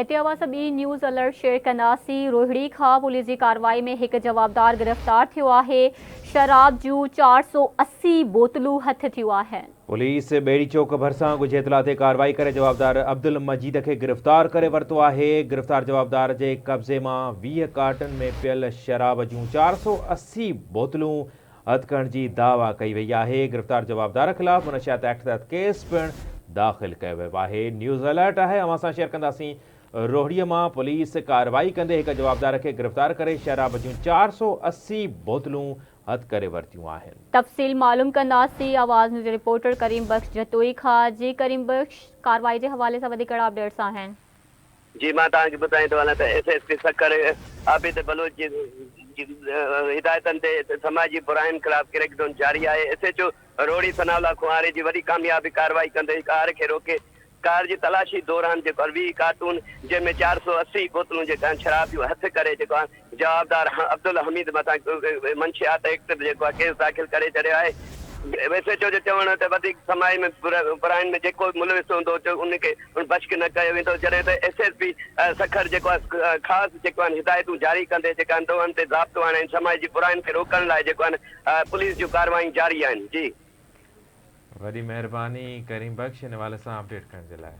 اتي اوهان سان ٻي نيوز الرٽ شيئر ڪنداسين، روهڙي کان پوليس جي ڪارروائي ۾ هڪ جوابدار گرفتار ٿيو آهي، شراب جون 480 بوتلون هٿ ٿيون آهن. پوليس ٻيڙي چوڪ ڀرسان ڳجهي اطلاع تي ڪارروائي ڪري جوابدار عبدالمجيد کي گرفتار ڪري ورتو آهي، گرفتار جوابدار جي قبضي مان 20 ڪارٽن ۾ پيل شراب جون 480 بوتلون هٿ ڪرڻ جي دعويٰ ڪئي وئي آهي، گرفتار جوابدار خلاف منشيات ايڪٽ تحت ڪيس پڻ داخل ڪيو ويو آهي. نيوز الرٽ آهي اوهان سان شيئر ڪنداسين روهڙي مان پوليس ڪارروائي ڪندي هڪ جوابدار کي گرفتار ڪري شراب جون 480 بوتلون هٿ ڪري ورتيون آهن. تفصيل معلوم ڪنداسين آواز نيوز جي رپورٽر ڪريم بخش جتوئي کان جي ڪريم بخش ڪارروائي جي حوالي سان وڌيڪ ڪهڙا اپڊيٽس آهن. جي مان توهان کي ٻڌائين ٿو هلان ته S S P Sukkur Abid Baloch جي هدايتن تي سماجي براين خلاف ڪريڪ ڊائون جاري آهي S H O Rohri Sanaullah Khonhari جي وڏي ڪاميابي ڪارروائي ڪندي ڪار کي روڪي ڪار جي تلاشي دوران جيڪو آهي 20 ڪارٽون جنهن ۾ 480 بوتلون جيڪا آهن شراب جون هٿ ڪري جيڪو آهي جوابدار عبدالحميد مٿان منشيات ايڪٽ جيڪو آهي ڪيس داخل ڪري ڇڏيو آهي. ايس ايڇ او جو چوڻ هو ته وڌيڪ سماهي ۾ براين ۾ جيڪو به ملوث هوندو ان کي بشڪ نه ڪيو ويندو جڏهن ته ايس ايس پي سکر جيڪو آهي خاص جيڪو آهن هدايتون جاري ڪندي جيڪا آهن ڏوهن تي ضابطو آڻي ۽ سماجي براين کي روڪڻ لاء جيڪو آهن پوليس جون ڪارروايون جاري آهن جي. وڏي مهرباني ڪريم بخش ان حوالي سان اپڊيٽ ڪرڻ جي لاء.